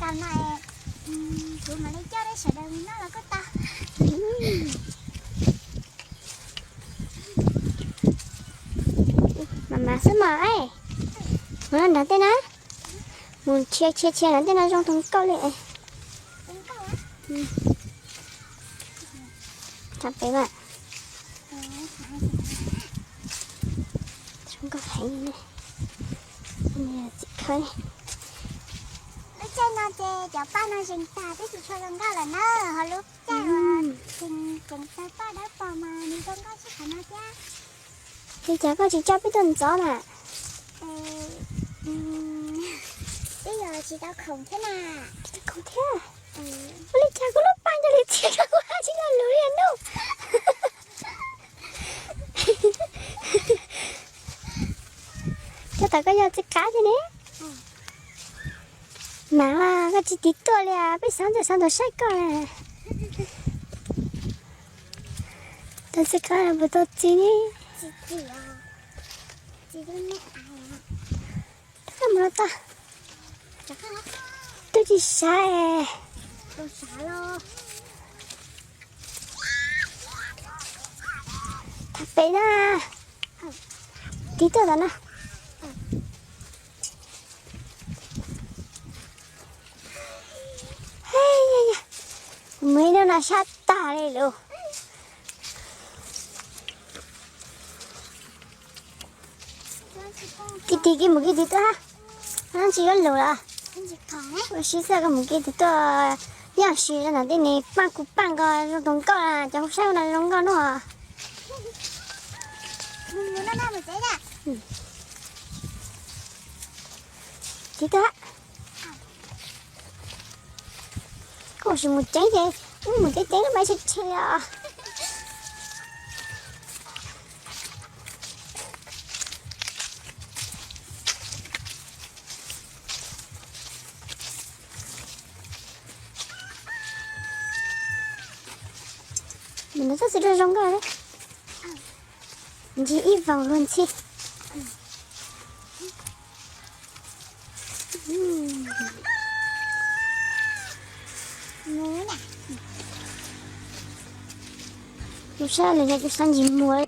Tam no kuv mam li coj sawv daws mus noj los kuj tau. Mas mas xwb mas, mus nrad tej na, mus tshia tshia tshia nrad tej no zoo tau nkauj li. Thav pem mas zoo nkauj heev. Txiv khawb, lub caij no ces cov paj no zeeg tag twb tsis tshua zoo nkauj lawm na, ho lub caij uas tseem tseem tawg paj dawb paug mas nws zoo nkauj tshaj qhov no thiab. Li cas koj tsis coj peb tuaj ntxov na? Twb yog tsis tau khoom thiab na. Tsis tau khoom thiab. Ua li cas kuv lub paj nco li txiv rau kuv hab tsis tau lus li no. Coj tom koj yog txiv qav thiab ne. Mas koj tsis tiv tuaj li, peb xav ntxuag xav ntxuag saib koj na. Tau txiv qav puas tau txiv ne? Mus no tau. Twb tsis sav es. Thav pem na. Tiv tuaj tom no. Mus ib hnub no sab tag li lawm. Tig tig kiag mus kiag tig tuaj hab. Tsis yuav lus lawm. Ua si xwb, koj mus kiag tig tuaj. Yog si zog ntawm tej ne, paj kuv paj nkaus zoo tus nkauj na, cov hu saib no zoo nkauj no. Tig tuaj. Koj sim mus ceev ces wb mus ceev ceev lub maiv tshe tshe li os. Nws txhob txiv zoo zoo nkauj li. Ntsis ib vaus luag ntxhi. Kuv saib lawm no kuv xav ntsis muag li.